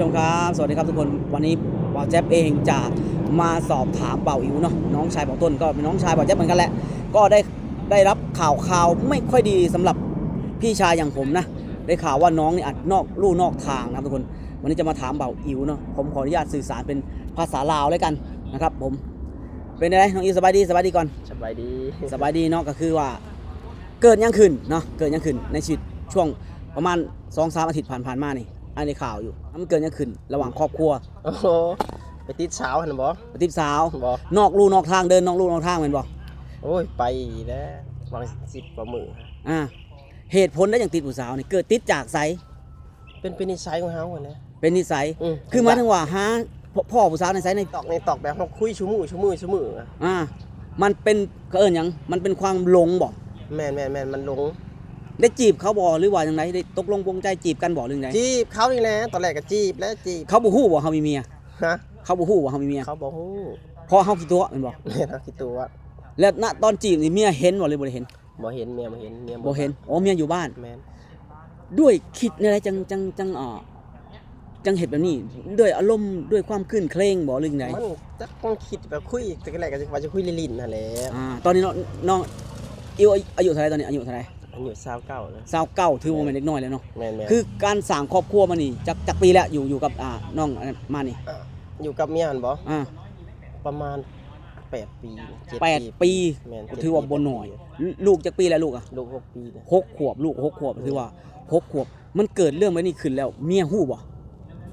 ผู้ชมครับ สวัสดีครับทุกคน วันนี้บ่าวแจ๊บเองจะมาสอบถามบ่าวอิ๋วเนาะ น้องชายบ่าวต้น ก็เป็นน้องชายบ่าวแจ๊บเหมือนกันแหละ ก็ได้ ได้รับข่าวคราวไม่ค่อยดีสำหรับพี่ชายอย่างผมนะ ได้ข่าวว่าน้องนี่อาจนอกลู่นอกทางนะครับทุกคน วันนี้จะมาถามบ่าวอิ๋วเนาะ ผมขออนุญาตสื่อสารเป็นภาษาลาวแล้วกันนะครับผม เป็นไงน้องอิ๋ว สบายดี สบายดีก่อน สบายดี สบายดีเนาะ ก็คือว่า เกิดหยังขึ้นเนาะ เกิดหยังขึ้นในชีวิตช่วงประมาณสองสามอาทิตย์ผ่านๆมานี่ อ้ายได้ข่าวอยู่ มันเกิดหยังขึ้นระหว่างครอบครัว โอ้โห ไปติดสาวหั่นบ่ ไปติดสาว บ่ นอกลู่นอกทาง เดินนอกลู่นอกทางแม่นบ่ โอ้ย ไปแล้ว หว่างสิบกว่ามื้อ อ่า เหตุผลใดจั่งติดผู้สาวนี่ เกิดติดจากไส เป็น เป็นนิสัยของเฮาหั่นแหละ เป็นนิสัย อืม คือหมายถึงว่าหา พ- พ้อผู้สาวในไส ใน ตอก ในตอก แบบเฮาคุยซุมื้อ ซุมื้อ ซุมื้อ อ่า มันเป็น เขาเอิ้นหยัง มันเป็นความหลงบ่ แม่น แม่น แม่น มันหลง ได้จีบเขาบ่ หรือว่าจั่งใด ได้ตกลงปลงใจจีบกันบ่ หรือจั่งใด จีบเขานี่แหละ ตอนแรกก็จีบแหละ จีบ เขาบ่ฮู้บ่เฮามีเมีย ฮะ เขาบ่ฮู้บ่เฮามีเมีย เขาบ่ฮู้ เพราะเฮาขี้ตั๋วแม่นบ่ แม่น เฮาขี้ตั๋ว แล้ว ณ ตอนจีบนี่เมียเห็นบ่ หรือบ่ได้เห็น บ่เห็น เมียบ่เห็น เมียบ่ บ่เห็น อ๋อ เมียอยู่บ้าน แม่น ด้วยคิดแนวใดจั่ง จั่ง จั่ง อ่า จั่งเฮ็ดแบบนี้ ด้วยอารมณ์ ด้วยความครื้นเครงบ่ หรือจั่งใด มันจัก มันคิดแบบคุย แต่แรกก็ว่าจะคุยเล่นๆนั่นแหละ อ่า ตอนนี้น้อง น้องอิ๋วอายุเท่าใดตอนนี้ อายุเท่าใด อายุซาวเก้าแล้ว ซาวเก้า ถือว่าแม่นเด็กน้อยแล้วเนาะ แม่นๆ คือการสร้างครอบครัวมานี่ จัก จักปีแล้ว อยู่ อยู่กับ อ่า น้องอันนั้นมานี่ อ่า อยู่กับเมียหั่นบ่ อ่า ประมาณแปดปี เจ็ด แปดปี ปี แม่น ก็ถือว่าบ่น้อย เจ็ดปี แปดปี ลูกจักปีแล้วลูกอะ ลูกหกปีแล้ว หกขวบ ลูกหกขวบ แม่น ถือว่าหกขวบ มันเกิดเรื่องแบบนี้ขึ้นแล้ว เมียฮู้บ่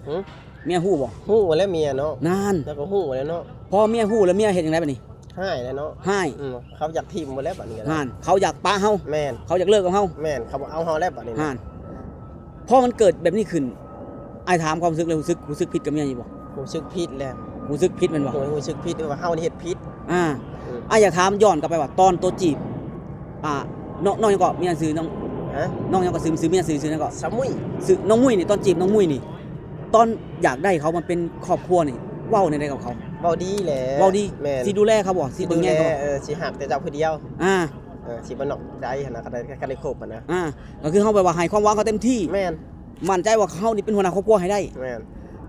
หึ เมียฮู้บ่ ฮู้แล้วเมียเนาะ นั่น แล้วก็ฮู้แล้วเนาะ พอเมียฮู้แล้วเมียเฮ็ดจั่งใดบัดนี้ ฮ้ายแล้วเนาะ ฮ้าย อืม เขาอยากถิ่มหมดแล้วบัดนี้ก็ได้ นั่น เขาอยากปะเฮา แม่น เขาอยากเลิกกับเฮา แม่น เขาบ่เอาเฮาแล้วบัดนี้นะ นั่น พอมันเกิดแบบนี้ขึ้น อ้ายถามความรู้สึกเลย รู้สึก รู้สึกผิดกับเมียอยู่บ่ รู้สึกผิดแหละ รู้สึกผิดแม่นบ่ โอ้ย รู้สึกผิดว่าเฮานี่เฮ็ดผิด อ่า อืม อ้ายอยากถามย้อนกลับไปว่าตอนโตจีบ อ่า น้อง น้องหยังเกาะ เมียชื่อน้อง ฮะ น้องหยังเกาะ ชื่อ ชื่อเมีย ชื่อ ชื่อหยังเกาะ สาวมุ้ย ชื่อน้องมุ้ยนี่ ตอนจีบน้องมุ้ยนี่ ตอนอยากได้เขามาเป็นครอบครัวนี่ เว้าแนวใดกับเขา เว้าดีแหละ เว้าดี แม่น สิดูแลเขาบ่ สิเบิ่งแยงเขาบ่ สิดูแล เออ สิฮักแต่เจ้าผู้เดียว อ่า เออ สิบ่นอกใจหั่นนะ คันได้ คันได้คบหั่นนะ อ่า ก็คือเฮาแบบว่าให้ความหวังเขาเต็มที่ แม่น มั่นใจว่าเฮานี่เป็นหัวหน้าครอบครัวให้ได้ แม่น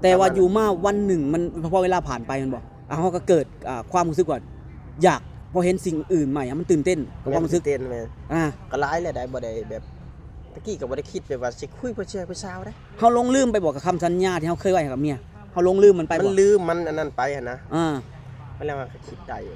แต่ว่าอยู่มาวันหนึ่งมัน พอเวลาผ่านไปแม่นบ่ อ่า เฮาก็เกิด อ่า ความรู้สึกว่าอยาก พอเห็นสิ่งอื่นใหม่อะมันตื่นเต้นกับความรู้สึก แม่น ตื่นเต้น แม่น อ่า ก็หลายแล้วได้ บ่ได้แบบ ตะกี้ก็บ่ได้คิดแบบว่าสิคุยผู้ชายผู้สาวเด้ เฮาหลงลืมไปบ่กับคำสัญญาที่เฮาเคยไว้ให้กับเมีย เฮาหลงลืมมันไปบ่ มันลืม มันอันนั้นไปหั่นนะ อ่า มันแล้วมันก็คิดได้อยู่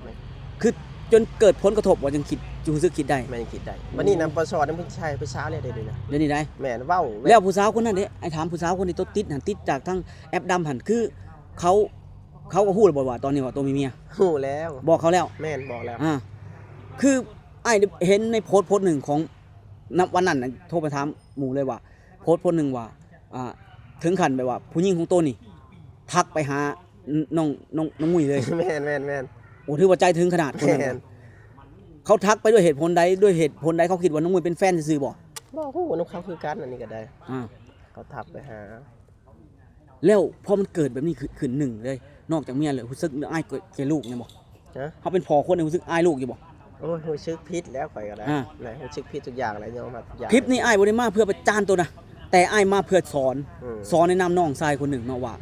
คือจนเกิดผลกระทบบ่ จึงคิด จึงรู้สึกคิดได้ แม่น คิดได้ บัดนี้นะ บ่สอนนำผู้ชายผู้สาวแล้วเดี๋ยวนี้นะ เดี๋ยวนี้ได้ แม่น เว้า แล้วผู้สาวคนนั้นเด้ อ้ายถามผู้สาวคนที่โตติดหั่น ติดจากทางแอปดำหั่น คือเขา เขาก็ฮู้แล้วบ่ว่าตอนนี้ว่าโตมีเมีย ฮู้แล้ว บอกเขาแล้ว แม่น บอกแล้ว อ่า คืออ้ายเห็นในโพสต์โพสต์หนึ่งของ ณ วันนั้นน่ะ โทรไปถามหมู่เลยว่า โพสต์โพสต์หนึ่งว่า อ่า ถึงขั้นแบบว่าผู้หญิงของโตนี่ ทักไปหา น- น้อง น้อง น้องมุ้ยเลย แม่น แม่น แม่น โอ้ ถือว่าใจถึงขนาดคนนั้น แม่น เขาทักไปด้วยเหตุผลใด ด้วยเหตุผลใด เขาคิดว่าน้องมุ้ยเป็นแฟนซื่อๆบ่ บ่ฮู้นำเขาคือกัน อันนี้ก็ได้ อ่า เขาทักไปหา แล้วพอมันเกิดแบบนี้ขึ้น ขึ้น หนึ่งเลย นอกจากเมียแล้ว รู้สึกอายแก่ลูกนี่บ่ ฮะ เฮาเป็นพ่อคนนี่รู้สึกอายลูกอยู่บ่ โอ้ย รู้สึกผิดแล้วข้อยก็ได้ อ่า นะ รู้สึกผิดทุกอย่างแหละ ยอมรับทุกอย่าง คลิปนี้อ้ายบ่ได้มาเพื่อประจานโตนะ แต่อ้ายมาเพื่อสอน อืม สอนแนะนำน้องชายคนหนึ่งเนาะว่า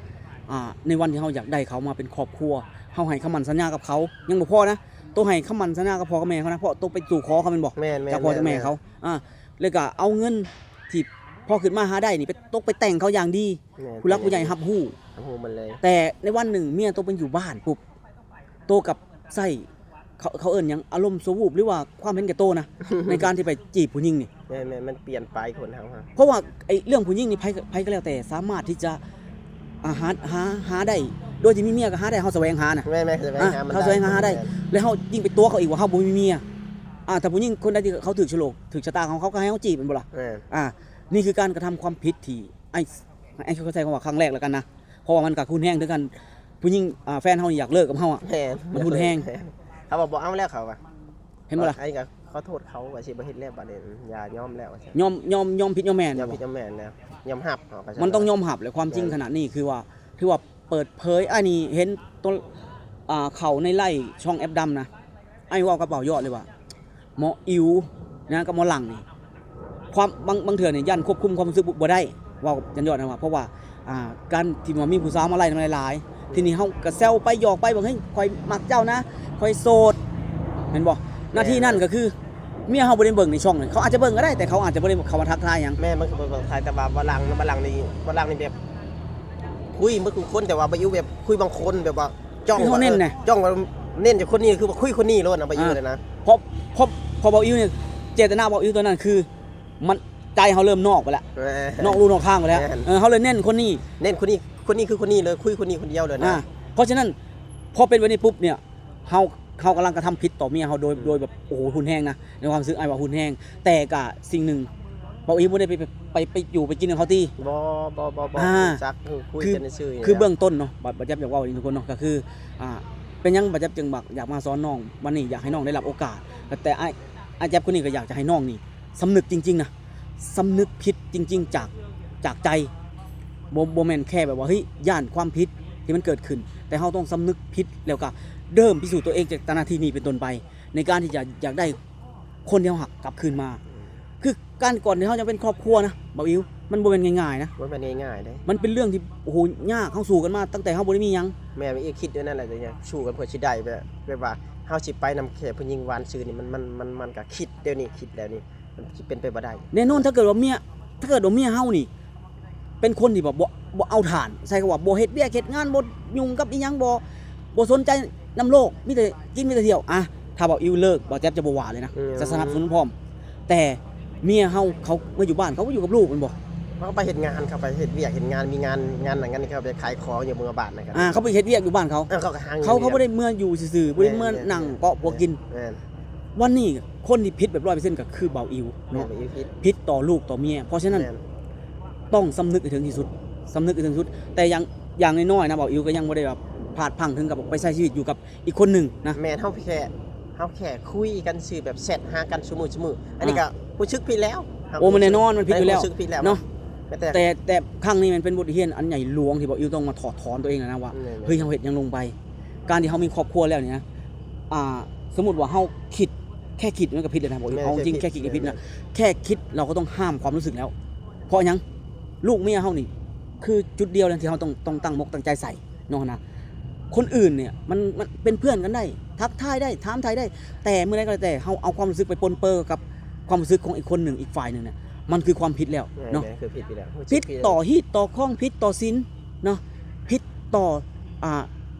อ่า ในวันที่เฮาอยากได้เขามาเป็นครอบครัว เฮาให้คำมั่นสัญญากับเขา ยังบ่พอนะ โตให้คำมั่นสัญญากับพ่อกับแม่เขานะ เพราะโตไปสู่ขอเขาแม่นบ่ แม่นๆ จากพ่อจากแม่เขา แม่นๆ อ่า แล้วก็เอาเงินที่พอขึ้นมาหาได้นี่ ไปตกไปแต่งเขาอย่างดี แม่น ผู้หลักผู้ใหญ่รับรู้ รับรู้หมดเลย แต่ในวันหนึ่งเมียโตเป็นอยู่บ้านปุ๊บ โตกลับใช้ เขา เขาเอิ้นหยัง อารมณ์ชั่ววูบ หรือว่าความเห็นแก่โตนะ ในการที่ไปจีบผู้หญิงนี่ แม่นๆ มันเปลี่ยนไปคนเฮาฮะ เพราะว่าไอ้เรื่องผู้หญิงนี่ ไผ ไผก็แล้วแต่สามารถที่จะ อ่า หา หา หาได้ โดยที่มีเมียก็หาได้ เฮาแสวงหานะ แม่นๆ แสวงหา อ่า มัน เฮาแสวงหา ได้ หาได้ แม่น แล้วเฮายิ่งไปตั๋วเขาอีกว่าเฮาบ่มีเมีย อ่า ถ้าผู้หญิงคนใดที่เขาถืกโฉลก ถืกชะตาของเขา ก็ให้เฮาจีบแม่นบ่ล่ะ แม่น อ่า นี่คือการกระทำความผิดที่ไอ้ ไอ้เขาใช้คำว่าครั้งแรกแล้วกันนะ เพราะว่ามันก็รุนแรงคือกัน ผู้หญิง อ่า แฟนเฮานี่อยากเลิกกับเฮาอะ แม่น มันรุนแรง แม่น เขาว่าบ่เอาแล้วเขาว่า เห็นบ่ล่ะ ไอ้ก็ขอโทษเขาว่าสิบ่เฮ็ดแล้วบัดนี้ อย่ายอมแล้วว่าซั่น ยอม ยอม ยอมผิดยอมแม่น ยอมผิดยอมแม่นแล้ว ยอมรับ เขาก็ มันต้องยอมรับแหละ ความจริง เออ ขนาดนี้คือว่า ถือว่าเปิดเผย อันนี้เห็นต้น อ่า เข้าในไลฟ์ช่องแอปดำนะ อ้ายเว้ากับบ่าวยอดเลยว่า หมออิ๋วนะกับหมอหลังนี่ ความ บาง บางเทื่อนี่ย่านควบคุมความรู้สึกบ่ บ่ได้ เว้ากับจันยอดนะว่า เพราะว่า ອ່າ ການທີ່ວ່າມີຜູ້ສາວມາໄລ່ນຳຫຼາຍໆ ທີນີ້ເຮົາກໍແຊວໄປຫຍອກໄປວ່າ ເຮີ້ຍ ຂ້ອຍມັກເຈົ້ານະ ຂ້ອຍໂສດ ແມ່ນບໍ່? ໜ້າທີ່ນັ້ນກໍຄືເມຍເຮົາບໍ່ໄດ້ເບິ່ງໃນຊ່ອງນັ້ນ ເຂົາອາດຈະເບິ່ງກໍໄດ້ ແຕ່ເຂົາອາດຈະບໍ່ໄດ້ເຂົ້າມາທັກທາຍຫຍັງ. ແມ່ນ ມັນກໍບໍ່ທັກທາຍ ແຕ່ວ່າບ່າວຫຼັງ ບ່າວຫຼັງນີ້ ບ່າວຫຼັງນີ້ແບບ ຄຸຍ ມັນຄືຄົນ ແຕ່ວ່າບ່າວອິວແບບຄຸຍບາງຄົນ ແບບວ່າຈ້ອງ ຄືເຮົາເນັ້ນນະ ເອີ ຈ້ອງວ່າເນັ້ນຈາກຄົນນີ້ ຄືວ່າຄຸຍຄົນນີ້ໂລດນະ ບ່າວອິວ ອ່າ ນັ້ນນະ. ເພາະ ເພາະ ເພາະບ່າວອິວນີ້ ເຈດຕະນາບ່າວອິວຕອນນັ້ນຄື ມັນ ໃຈເຮົາເລີ່ມນອກໄປແລ້ວ ເນາະ ເນາະ ເນາະ ນອກທາງໄປແລ້ວ ແມ່ນ ເອີ ເຮົາເລີຍເນັ້ນຄົນນີ້ ເນັ້ນຄົນນີ້ ຄົນນີ້ຄືຄົນນີ້ເລີຍ ຄຸຍຄົນນີ້ຄົນດຽວເລີຍນະ. ອ່າ ເພາະສະນັ້ນ ພໍເປັນແບບນີ້ປຸບເນຍ ເຮົາ ເຮົາກຳລັງກະທຳຜິດຕໍ່ເມຍເຮົາໂດຍ ແມ່ນ ໂດຍແບບ ໂອ້ໂຫ ຮຸນແຮງນະ ໃນຄວາມຮູ້ສຶກອ້າຍວ່າຮຸນແຮງ. ແຕ່ກະສິ່ງໜຶ່ງ ບ່າວອິວບໍ່ໄດ້ໄປ ໄປ ໄປຢູ່ໄປກິນກັບເຂົາຕິ? ບໍ່ ບໍ່ ບໍ່ ບໍ່ ອ່າ ຮູ້ຈັກ ຮູ້ ຄຸຍ ຄື ກັນຊື່ໆ ຄືເບື້ອງຕົ້ນເນາະ ບ່າວ ບ່າວແຈັບຢາກເວົ້າອີກທຸກຄົນເນາະ ກໍຄື ອ່າ ເປັນຫຍັງບ່າວແຈັບຈຶ່ງແບບຢາກມາສອນນ້ອງ ວັນນີ້ຢາກໃຫ້ນ້ອງໄດ້ຮັບໂອກາດ ແຕ່ອ້າຍ ອ້າຍແຈັບຄົນນີ້ກໍຢາກຈະໃຫ້ນ້ອງນີ້ ສຳນຶກຈິງໆນະ ສຳນຶກຜິດຈິງໆ ຈາກ ຈາກໃຈ ບໍ່ ບໍ່ແມ່ນແຄ່ແບບວ່າ ເຮີ້ຍ ຢ້ານຄວາມຜິດທີ່ມັນເກີດຂຶ້ນ ແຕ່ເຮົາຕ້ອງສຳນຶກຜິດ ແລ້ວກໍເລີ່ມພິສູດຕົວເອງຈາກຕະນາທີ່ນີ້ເປັນຕົ້ນໄປ ໃນການທີ່ຈະຢາກໄດ້ຄົນທີ່ເຮົາຮັກກັບຄືນມາ. ອືມ ຄືການກ່ອນທີ່ເຮົາຈະເປັນຄອບຄົວນະ ບ່າວອິວ ມັນບໍ່ແມ່ນງ່າຍໆນະ ບໍ່ແມ່ນງ່າຍໆເດ້ ມັນເປັນເລື່ອງທີ່ ໂອ້ໂຫ ຍາກ ເຮົາສູ້ກັນມາຕັ້ງແຕ່ເຮົາບໍ່ໄດ້ມີຫຍັງ. ແມ່ນ ອີຄິດຢູ່ນັ້ນແຫຼະ ຈະ ຈະສູ້ກັນເພື່ອຊິໄດ້ ແບບ ແບບວ່າເຮົາຊິໄປນຳແຄ່ຜູ້ຍິງຫວານຊື່ນີ້ ມັນ ມັນ ມັນ ມັນກໍຄິດແນວນີ້ ຄິດແນວນີ້ ມັນຊິເປັນໄປບໍ່ໄດ້. ແນ່ນອນ ຖ້າເກີດວ່າເມຍ ຖ້າເກີດວ່າເມຍເຮົານີ້ ເປັນຄົນທີ່ແບບ ບໍ່ ບໍ່ເອົາທ່ານ ໃຊ້ຄຳວ່າບໍ່ເຮັດວຽກເຮັດງານ ບໍ່ຫຍຸ້ງກັບອີ່ຫຍັງ ບໍ່ ບໍ່ສົນໃຈນຳໂລກ ມີແຕ່ກິນ ມີແຕ່ທ່ຽວ ອະ ຖ້າບ່າວອິວເລີກ ບ່າວແຈັບຈະບໍ່ວ່າເລີຍນະ ອືມ ຈະສະໜັບສະໜູນພ້ອມ. ແຕ່ເມຍເຮົາ ເຂົາມາຢູ່ບ້ານ ເຂົາກໍຢູ່ກັບລູກແມ່ນບໍ່? ເຂົາໄປເຮັດງານ ເຂົາໄປເຮັດວຽກເຮັດງານ ມີງານ ງານນັ້ນງານນີ້ ເຂົາໄປຂາຍຂອງຢູ່ເມືອງບ້ານນະ ອ່າ ເຂົາໄປເຮັດວຽກຢູ່ບ້ານເຂົາ ເອີ ເຂົາກໍຫາເງິນ ເຂົາ ເຂົາບໍ່ໄດ້ເມືອຢູ່ຊື່ໆ ບໍ່ໄດ້ເມືອ ແມ່ນໆ ນັ່ງເກາະຜົວກິນ ແມ່ນ ວັນນີ້ຄົນທີ່ຜິດແບບຮ້ອຍເປີເຊັນກໍຄືບ່າວອິວເນາະ ແມ່ນ ບ່າວອິວຜິດ ຜິດຕໍ່ລູກຕໍ່ເມຍ. ເພາະສະນັ້ນ ແມ່ນ ຕ້ອງສຳນຶກໃຫ້ເຖິງທີ່ສຸດ ສຳນຶກໃຫ້ເຖິງທີ່ສຸດ. ແຕ່ຢ່າງ ຢ່າງນ້ອຍໆນະ ບ່າວອິວກໍຍັງບໍ່ໄດ້ແບບພາດພັ້ງເຖິງກັບໄປໃຊ້ຊີວິດຢູ່ກັບອີກຄົນໜຶ່ງນະ. ແມ່ນ ເຮົາແຄ່ ເຮົາແຄ່ຄຸຍກັນຊື່ ແບບແຊັດຫາກັນຊຸມື້ໆ ອັນນີ້ ອ່າ ກໍຮູ້ສຶກຜິດແລ້ວ. ໂອ້ ມັນແນ່ນອນ ມັນຜິດຢູ່ແລ້ວ ຮູ້ສຶກຜິດແລ້ວເນາະ ແຕ່ ແຕ່ ແຕ່ຄັ້ງນີ້ມັນເປັນບົດຮຽນອັນໃຫຍ່ຫຼວງທີ່ບ່າວອິວຕ້ອງມາຖອດຖອນຕົວເອງແລ້ວນະວ່າ ແມ່ນ ເຮີ້ຍ ເຮົາເຮັດຫຍັງລົງໄປ. ການທີ່ເຮົາມີຄອບຄົວແລ້ວນີ້ນະ ອ່າ ສົມມຸດວ່າເຮົາຄິດ ແຄ່ຄິດມັນກໍຜິດແລ້ວນະ ບອກ ແມ່ນ ເອົາຈິງ ແຄ່ຄິດ ແຄ່ຄິດກໍຜິດນະ ແມ່ນ ແຄ່ຄິດເຮົາກໍຕ້ອງຫ້າມຄວາມຮູ້ສຶກແລ້ວ. ເພາະຫຍັງ? ລູກເມຍເຮົານີ້ຄືຈຸດດຽວນະທີ່ເຮົາຕ້ອງ ຕ້ອງຕັ້ງມົກຕັ້ງໃຈໃສ່ເນາະນະ. ຄົນອື່ນນີ້ມັນ ມັນເປັນເພື່ອນກັນໄດ້ ທັກທາຍໄດ້ ຖາມໄຖ່ໄດ້ ແຕ່ມື້ໃດກໍແລ້ວແຕ່ ເຮົາເອົາຄວາມຮູ້ສຶກໄປປົນເປີກັບຄວາມຮູ້ສຶກຂອງອີກຄົນໜຶ່ງ ອີກຝ່າຍໜຶ່ງນະ ມັນຄືຄວາມຜິດແລ້ວເນາະ ແມ່ນ ຄືຜິດຢູ່ແລ້ວ ຜິດຕໍ່ຮີດຕໍ່ຄອງ ຜິດຕໍ່ສິນເນາະ ຜິດຕໍ່ ອ່າ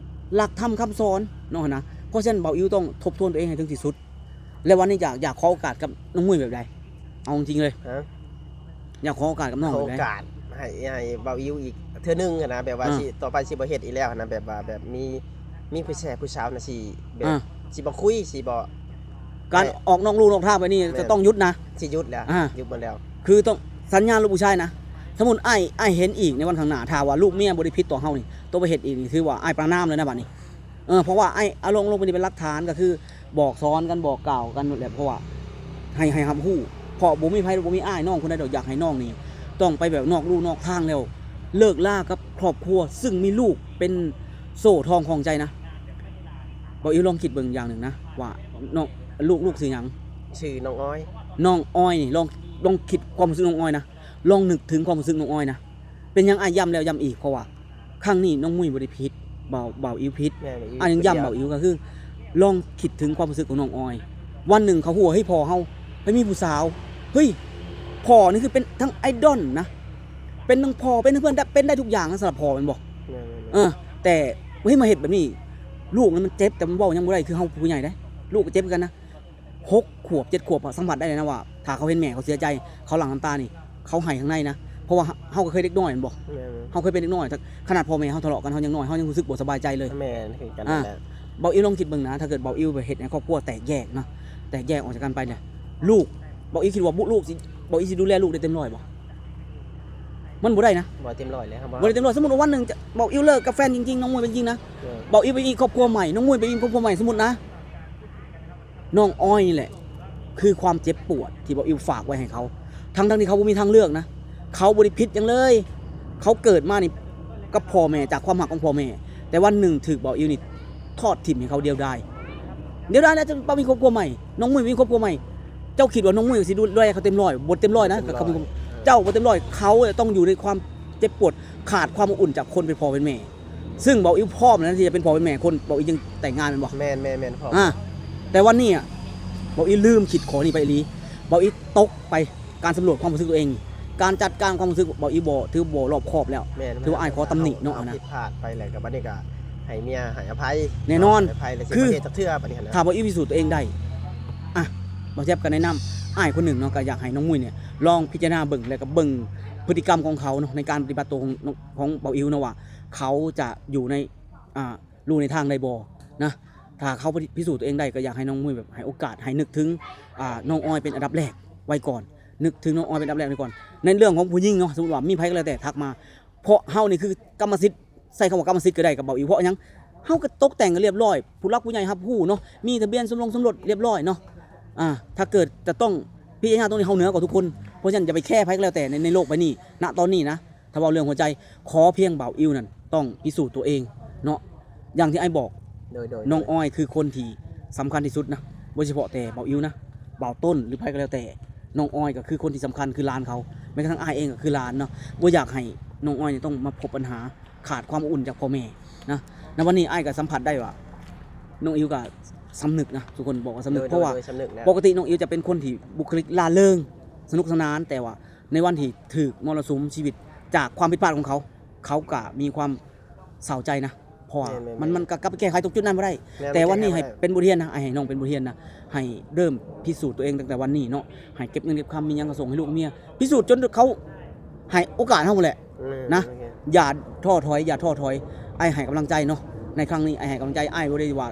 ຫຼັກທຳຄຳສອນເນາະນະ. ເພາະສະນັ້ນ ບ່າວອິວຕ້ອງທົບທວນຕົວເອງໃຫ້ເຖິງທີ່ສຸດ ແລະ ວັນນີ້ຢາກ ຢາກຂໍໂອກາດກັບນ້ອງມຸ້ຍແບບໃດ? ເອົາຈິງເລີຍ ຮະ? ຢາກຂໍໂອກາດກັບນ້ອງແບບໃດ? ຂໍໂອກາດໃຫ້ ໃຫ້ບ່າວອິວອີກເທື່ອໜຶ່ງຫັ້ນນະ ແບບວ່າ ອ່າ ຊິ ຕໍ່ໄປຊິບໍ່ເຮັດອີກແລ້ວຫັ້ນນະ ແບບວ່າ ແບບມີ ມີຜູ້ແຊ ຜູ້ສາວນະ ຊິແບບ ອ່າ ຊິບໍ່ຄຸຍ ຊິບໍ່ ການ ແມ່ນ ອອກນອກลู่ນອກທາງແບບນີ້ ແມ່ນ ຈະຕ້ອງຢຸດນະ ຊິຢຸດແລ້ວ ອ່າ ຢຸດໝົດແລ້ວ ຄືຕ້ອງສັນຍາລູກຜູ້ຊາຍນະ. ສົມມຸດອ້າຍ ອ້າຍເຫັນອີກໃນວັນຂ້າງໜ້າ ຖ້າວ່າລູກເມຍບໍ່ໄດ້ຜິດຕໍ່ເຮົານີ້ ໂຕໄປເຮັດອີກນີ້ ຖືວ່າອ້າຍປະນາມເລີຍນະບັດນີ້. ເອີ ເພາະວ່າອ້າຍເອົາລົງ ລົງໄປນີ້ເປັນຫຼັກຖານ ກໍຄືບອກສອນກັນ ບອກກ່າວກັນແຫຼະ ເພາະວ່າໃຫ້ ໃຫ້ຮັບຮູ້ ເພາະບໍ່ມີໃຜ ບໍ່ມີອ້າຍນ້ອງຄົນໃດດອກ ຢາກໃຫ້ນ້ອງນີ້ຕ້ອງໄປແບບນອກลู่ນອກທາງ ແລ້ວເລີກລາກັບຄອບຄົວ ຊຶ່ງມີລູກເປັນໂສ້ທອງຂອງໃຈນະ. ບ່າວອິວລອງຄິດເບິ່ງຢ່າງໜຶ່ງນະ ວ່ານ້ອງ ລູກ ລູກຊື່ຫຍັງ? ຊື່ນ້ອງອອຍ ນ້ອງອອຍນີ້ ລອງ ລອງຄິດຄວາມຮູ້ສຶກນ້ອງອອຍນະ ລອງນຶກເຖິງຄວາມຮູ້ສຶກນ້ອງອອຍນະ. ເປັນຫຍັງອ້າຍຢ້ຳແລ້ວຢ້ຳອີກ? ເພາະວ່າ ຄັ້ງນີ້ນ້ອງມຸ້ຍບໍ່ໄດ້ຜິດ ບ່າວ ບ່າວອິວຜິດ ແມ່ນ ອີກ ອ້າຍຍັງຢ້ຳ ຄົນດຽວ ບ່າວອິວ ກໍຄືລອງຄິດເຖິງຄວາມຮູ້ສຶກຂອງນ້ອງອອຍ ວັນໜຶ່ງເຂົາຮູ້ວ່າ ເຮີ້ຍ ພໍ່ເຮົາໄປມີຜູ້ສາວ ເຮີ້ຍ ພໍ່ນີ້ຄືເປັນທັງໄອດອນນະ ເປັນທັງພໍ່ ເປັນທັງເພື່ອນ ເປັນໄດ້ທຸກຢ່າງນະ ສຳລັບພໍ່ແມ່ນບໍ່? ແມ່ນໆໆ ເອີ ແຕ່ ເຮີ້ຍ ມາເຮັດແບບນີ້ ລູກນັ້ນມັນເຈັບ ແຕ່ມັນເວົ້າຫຍັງບໍ່ໄດ້ ຄືເຮົາຜູ້ໃຫຍ່ເດ້ ລູກກໍເຈັບຄືກັນນະ. ຫົກຂວບ ເຈັດຂວບ ສຳຜັດໄດ້ເລີຍນະວ່າ ຖ້າເຂົາເຫັນແມ່ເຂົາເສຍໃຈ ເຂົາຫຼັ່ງນ້ຳຕານີ້ ເຂົາໄຫ້ຂ້າງໃນນະ ເພາະວ່າເຮົາກໍເຄີຍເດັກນ້ອຍແມ່ນບໍ່? ແມ່ນ ເຮົາເຄີຍເປັນເດັກນ້ອຍ ຂະໜາດພໍ່ແມ່ເຮົາທະເລາະກັນ ເຮົາຍັງນ້ອຍ ເຮົາຍັງຮູ້ສຶກບໍ່ສະບາຍໃຈເລີຍ. ແມ່ນຄືກັນ ອ່າ ນັ້ນແຫຼະ ບ່າວອິວລອງຄິດເບິ່ງນະ ຖ້າເກີດບ່າວອິວໄປເຮັດໃຫ້ຄອບຄົວແຕກແຍກເນາະ ແຕກແຍກອອກຈາກກັນໄປເລີຍ ລູກ ບ່າວອິວຄິດວ່າ ລູກຊິ ບ່າວອິວຊິດູແລລູກໄດ້ເຕັມຮ້ອຍບໍ່? ມັນບໍ່ໄດ້ນະ ບໍ່ເຕັມຮ້ອຍເລີຍ ບໍ່ໄດ້ເຕັມຮ້ອຍ. ສົມມຸດວ່າວັນໜຶ່ງ ບ່າວອິວເລີກກັບແຟນຈິງໆ ນ້ອງມຸ້ຍເປັນຈິງນະ ເອີ ບ່າວອິວໄປມີຄອບຄົວໃໝ່ ນ້ອງມຸ້ຍໄປມີຄອບຄົວໃໝ່ ສົມມຸດນະ ນ້ອງອອຍນີ້ແຫຼະ ຄືຄວາມເຈັບປວດທີ່ບ່າວອິວຝາກໄວ້ໃຫ້ເຂົາ ທັງໆທີ່ເຂົາບໍ່ມີທາງເລືອກນະ ເຂົາບໍ່ໄດ້ຜິດຫຍັງເລີຍ ເຂົາເກີດມານີ້ກັບພໍ່ແມ່ ຈາກຄວາມຮັກຂອງພໍ່ແມ່ ແຕ່ວັນໜຶ່ງຖືກບ່າວອິວນີ້ທອດຖິ້ມໃຫ້ເຂົາດຽວດາຍ ດຽວດາຍແລ້ວຈະໄປມີຄອບຄົວໃໝ່ ນ້ອງມຸ້ຍໄປມີຄອບຄົວໃໝ່ ເຈົ້າຄິດວ່ານ້ອງມຸ້ຍຊິດູແລເຂົາເຕັມຮ້ອຍ? ບໍ່ເຕັມຮ້ອຍນະ ເຕັມຮ້ອຍ ເຂົາມີຄວາມ ເອີ ເຈົ້າບໍ່ເຕັມຮ້ອຍ ເຂົາຈະຕ້ອງຢູ່ໃນຄວາມ ເຈັບປວດ ຂາດຄວາມອົບອຸ່ນຈາກຄົນເປັນພໍ່ເປັນແມ່ ຊຶ່ງເບົາອິ້ວພ້ອມແລ້ວທີ່ຈະເປັນພໍ່ເປັນແມ່ຄົນ ເບົາອິ້ວຈຶ່ງແຕ່ງງານແມ່ນບໍ່? ແມ່ນໆໆ ພໍ່ ອ່າ ແຕ່ວັນນີ້ອະ ເບົາອິ້ວລືມຄິດຂໍ້ນີ້ໄປອີ່ຫຼີ. ເບົາອິ້ວຕົກໄປການສຳຫຼວດຄວາມຮູ້ສຶກຕົວເອງ ການຈັດການຄວາມຮູ້ສຶກເບົາອິ້ວບໍ່ ຖືບໍ່ລອບຄອບແລ້ວ ແມ່ນໆ ຖືວ່າອ້າຍຂໍຕຳໜິເນາະ ເຮົາ ນະ ຜິດພາດໄປແລ້ວ ກໍບັດນີ້ກໍໃຫ້ເມຍໃຫ້ອະໄພ ແນ່ນອນ ໃຫ້ອະໄພ ແລ້ວຊິ ຄື ບໍ່ເຮັດຈັກເທື່ອບັດນີ້ຫັ້ນນະ ຖ້າເບົາອິ້ວພິສູດຕົວເອງໄດ້ ອ່ະ ບ່າວແຈັບກໍແນະນຳອ້າຍຄົນໜຶ່ງເນາະ ກໍຢາກໃຫ້ນ້ອງມຸ້ຍນີ້ລອງພິຈາລະນາເບິ່ງ ແລ້ວກໍເບິ່ງພຶດຕິກຳຂອງເຂົາເນາະ ໃນການປະຕິບັດຕົວຂອງ ຂອງເບົາອິ້ວເນາະ ວ່າເຂົາຈະຢູ່ໃນ ອ່າ ຮູ້ໃນທາງໃດບໍ່ນະ. ຖ້າເຂົາພິສູດຕົວເອງໄດ້ ກໍຢາກໃຫ້ນ້ອງມຸ້ຍແບບໃຫ້ໂອກາດ ໃຫ້ນຶກເຖິງ ອ່າ ນ້ອງອອຍເປັນອັນດັບແລກໄວ້ກ່ອນ ນຶກເຖິງນ້ອງອອຍເປັນອັນດັບແລກໄວ້ກ່ອນ. ໃນເລື່ອງຂອງຜູ້ຍິງເນາະ ສົມມຸດວ່າມີໃຜກໍແລ້ວແຕ່ທັກມາ ເພາະເຮົານີ້ຄືກຳມະສິດ ໃຊ້ຄຳວ່າກຳມະສິດກໍໄດ້ກັບເບົາອິ້ວ ເພາະຫຍັງ? ເຮົາກໍຕົກແຕ່ງກັນລຽບລ້ອຍ ຜູ້ຫຼັກຜູ້ໃຫຍ່ຮັບຮູ້ເນາະ ມີທະບຽນສົມລົງສົມລົດລຽບລ້ອຍເນາະ. ອ່າ ຖ້າເກີດຈະຕ້ອງພິຈາລະນາຕົງນີ້ ເຮົາເໜືອກວ່າທຸກຄົນ ເພາະສະນັ້ນຢ່າໄປແຄໃຜກໍແລ້ວແຕ່ໃນ ໃນໂລກໃບນີ້ ນະຕອນນີ້ນະ. ຖ້າເວົ້າເລື່ອງຫົວໃຈ ຂໍພຽງເບົາອິ້ວນັ້ນຕ້ອງພິສູດຕົວເອງເນາະ ຢ່າງທີ່ອ້າຍບອກ ໂດຍໆໆ ນ້ອງອອຍຄືຄົນທີ່ສຳຄັນທີ່ສຸດນະ ບໍ່ສະເພາະແຕ່ເບົາອິ້ວນະ ບ່າວຕົ້ນ ຫຼືໃຜກໍແລ້ວແຕ່ ນ້ອງອອຍກໍຄືຄົນທີ່ສຳຄັນ ຄືຫຼານເຂົາ ແມ້ກະທັ້ງອ້າຍເອງກໍຄືຫຼານເນາະ. ບໍ່ຢາກໃຫ້ນ້ອງອອຍນີ້ຕ້ອງມາພົບບັນຫາ ຂາດຄວາມອົບອຸ່ນຈາກພໍ່ແມ່ນະ. ໃນວັນນີ້ອ້າຍກໍສຳຜັດໄດ້ວ່າ ນ້ອງອິ້ວກໍສຳນຶກນະ ທຸກຄົນບອກວ່າສຳນຶກ ໂດຍໆ ເພາະວ່າ ໂດຍສຳນຶກແລ້ວ ປົກກະຕິນ້ອງອິ້ວຈະເປັນຄົນທີ່ບຸກຄະລິກລ່າເລີງ ສະໜຸກສະໜານ ແຕ່ວ່າໃນວັນທີ່ຖືກມໍລະສຸມຊີວິດຈາກຄວາມຜິດພາດຂອງເຂົາ ເຂົາກໍມີຄວາມເສົ້າໃຈນະ ເພາະວ່າ ແມ່ນໆໆ ມັນ ມັນກໍກັບໄປແກ້ໄຂຕົງຈຸດນັ້ນບໍ່ໄດ້. ແມ່ນໆ ແຕ່ວັນນີ້ໃຫ້ເປັນບົດຮຽນນະ ໃຫ້ນ້ອງເປັນບົດຮຽນນະ ໃຫ້ເລີ່ມພິສູດຕົວເອງຕັ້ງແຕ່ວັນນີ້ເນາະ ໃຫ້ເກັບເງິນເກັບຄຳ ມີຫຍັງກໍສົ່ງໃຫ້ລູກໃຫ້ເມຍ ພິສູດຈົນເຂົາໃຫ້ໂອກາດເຮົາພຸ້ນແຫຼະ ອືມ ນະ ໂອເຄ ຢ່າທໍ້ຖອຍ ຢ່າທໍ້ຖອຍ. ອ້າຍໃຫ້ກຳລັງໃຈເນາະ ໃນຄັ້ງນີ້ອ້າຍໃຫ້ກຳລັງໃຈ ອ້າຍບໍ່ໄດ້ວ່າ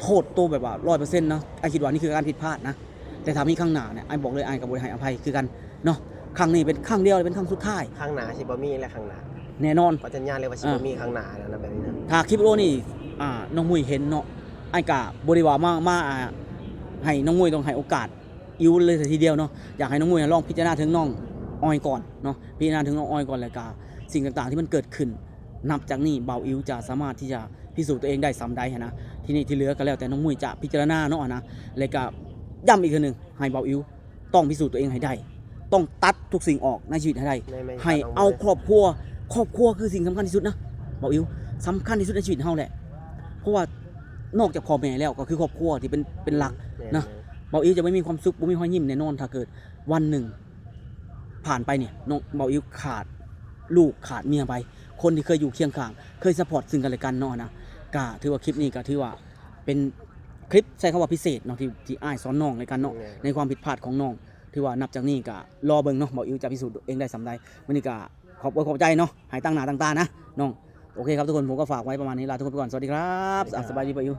ໂທດໂຕແບບວ່າຮ້ອຍເປີເຊັນເນາະ ອ້າຍຄິດວ່ານີ້ຄືການຜິດພາດນະ. ແຕ່ຖ້າມີຄັ້ງໜ້ານີ້ ອ້າຍບອກເລີຍ ອ້າຍກໍບໍ່ໄດ້ໃຫ້ອະໄພຄືກັນເນາະ. ຄັ້ງນີ້ເປັນຄັ້ງດຽວ ເປັນຄັ້ງສຸດທ້າຍ ຄັ້ງໜ້າຊິບໍ່ມີແລ້ວ ຄັ້ງໜ້າ ແນ່ນອນ ຂໍສັນຍາເລີຍວ່າຊິບໍ່ມີ ອ່າ ຄັ້ງໜ້າແລ້ວນະ ແບບນີ້ນະ. ຖ້າຄລິບວິດີໂອນີ້ ອ່າ ນ້ອງມຸ້ຍເຫັນເນາະ ອ້າຍກໍບໍ່ໄດ້ວ່າມາ ມາ ອ່າ ໃຫ້ນ້ອງມຸ້ຍຕ້ອງໃຫ້ໂອກາດອິ້ວເລີຍຊະທີດຽວເນາະ ຢາກໃຫ້ນ້ອງມຸ້ຍລອງພິຈາລະນາເຖິງນ້ອງອອຍກ່ອນເນາະ ພິຈາລະນາເຖິງນ້ອງອອຍກ່ອນ ແລ້ວກໍສິ່ງຕ່າງໆທີ່ມັນເກີດຂຶ້ນ ນັບຈາກນີ້ເບົາອິ້ວຈະສາມາດທີ່ຈະພິສູດຕົວເອງໄດ້ສ່ຳໃດຫັ້ນນະ. ທີນີ້ທີ່ເຫຼືອກໍແລ້ວແຕ່ນ້ອງມຸ້ຍຈະພິຈາລະນາເນາະຫັ້ນນະ. ແລ້ວກໍຢ້ຳອີກເທື່ອໜຶ່ງ ໃຫ້ເບົາອິ້ວຕ້ອງພິສູດຕົວເອງໃຫ້ໄດ້ ຕ້ອງຕັດທຸກສິ່ງອອກໃນຊີວິດໃຫ້ໄດ້ ແມ່ນໆ ໃຫ້ເອົາຄອບຄົວ ຄອບຄົວຄືສິ່ງສຳຄັນທີ່ສຸດນະ ເບົາອິ້ວ ສຳຄັນທີ່ສຸດໃນຊີວິດເຮົາແຫຼະ ເພາະວ່ານອກຈາກພໍ່ແມ່ແລ້ວກໍຄືຄອບຄົວທີ່ເປັນ ເປັນຫຼັກ ແມ່ນໆ ນະ. ເບົາອິ້ວຈະບໍ່ມີຄວາມສຸກ ບໍ່ມີຮອຍຍິ້ມແນ່ນອນ ຖ້າເກີດວັນໜຶ່ງຜ່ານໄປນີ້ ນ້ອງ ເບົາອິ້ວຂາດລູກຂາດເມຍໄປ ຄົນທີ່ເຄີຍຢູ່ຄຽງຂ້າງ ເຄີຍຊັບພອດຊຶ່ງກັນແລະກັນເນາະນະ. ກະຖືວ່າຄລິບນີ້ກະຖືວ່າເປັນຄລິບ ໃຊ້ຄຳວ່າພິເສດເນາະ ທີ່ ທີ່ອ້າຍສອນນ້ອງແລະກັນເນາະ ແມ່ນ ໃນຄວາມຜິດພາດຂອງນ້ອງ. ຖືວ່ານັບຈາກນີ້ກະລໍເບິ່ງເນາະ ເບົາອິ້ວຈະພິສູດເອງໄດ້ສ່ຳໃດ. ມື້ນີ້ກະຂອບອົກຂອບໃຈເນາະ ໃຫ້ຕັ້ງໜ້າຕັ້ງຕານະນ້ອງ. ໂອເຄຄັບທຸກຄົນ ຜົມກໍຝາກໄວ້ປະມານນີ້ ລາທຸກຄົນໄປກ່ອນ ສະຫວັດດີຄັບ ສະຫວັດດີ ສະບາຍດີ ເບົາອິ້ວ.